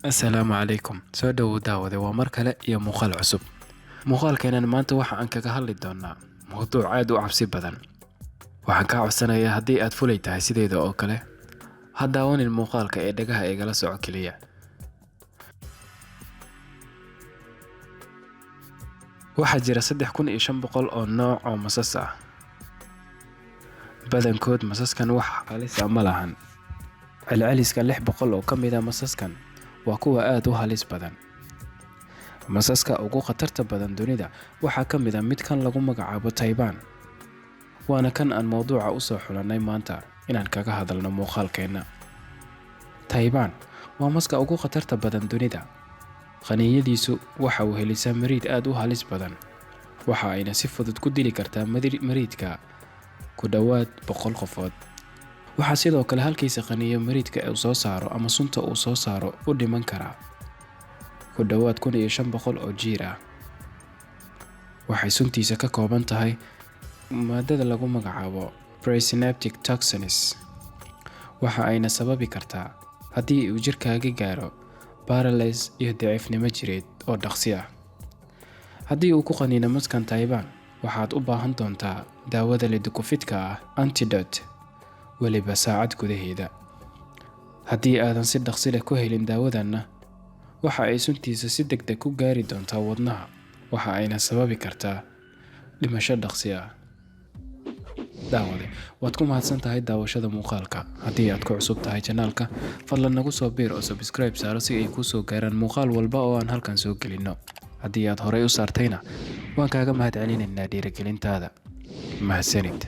Assalaamu calaykum. Soo dhowow daawade, waa mar kale iyo muuqaal cusub. Muuqaalkeenan maanta waxa aan kaga hadli doonaa mowduuc aad u cabsi badan. Waxaan kaa codsanayaa, haddii aad fulay tahay sideyda oo kale, ha daawanin muuqaalka ee dhagaha igala soco keliya. Waxaa jira 3500 oo nooc oo masas ah. Badankood masaskan wax halis ah ma lahan. Celceliska 600 oo ka mid ah masaskan waa kuwa aad u halis badan. Masaska ugu khatarta badan dunida waxaa ka mid ah midkan lagu magacaabo Taipan. Waana kan aan mowduuca u soo xulanay maanta inaan kaga hadalno muuqaalkeenna. Taipan waa maska ugu khatarta badan dunida. Qaniinyadiisu waxa uu helisaa mariid aad u halis badan. Waxa ayna si fudud ku dili kartaa mariidka ku dhowaad 100 qofood. Waxaa sidoo kale halkiisa qaniinyo mariidka uu soo saaro ama sunta uu soo saaro u dhiman karaa ku dhowaad 1500 oo jiir ah. Waxay suntiisa ka kooban tahay maadada lagu magacaabo presynaptic toxins. Waxa ayna sababi kartaa haddii uu jirkaaga gaaro paralysis iyo daciifnimo jireed oo dhaqsi ah. Haddii uu ku qaniino maskan Taipan, waxaad u baahan doontaa daawada lidukufidka ah, antidote, weliba saacad gudaheeda. Haddii aadan si dhaqsi leh ku helin daawadanna, waxa ay suntiisa si degdeg ku gaari doontaa wadnaha, waxa ayna sababi kartaa dhimasho dhaqsi ah. Daawade, waad ku mahadsan tahay daawashada muuqaalka. Haddii aad ku cusub tahay channelka, fadlan nagu soo biir oo subscribe saaro si ay kuu soo gaaraan muuqaal walba oo aan halkan soo gelinno. Haddii aad horey u saartayna, waan kaaga mahadcelinaynaa dhiirigelintaada. Mahadsanid.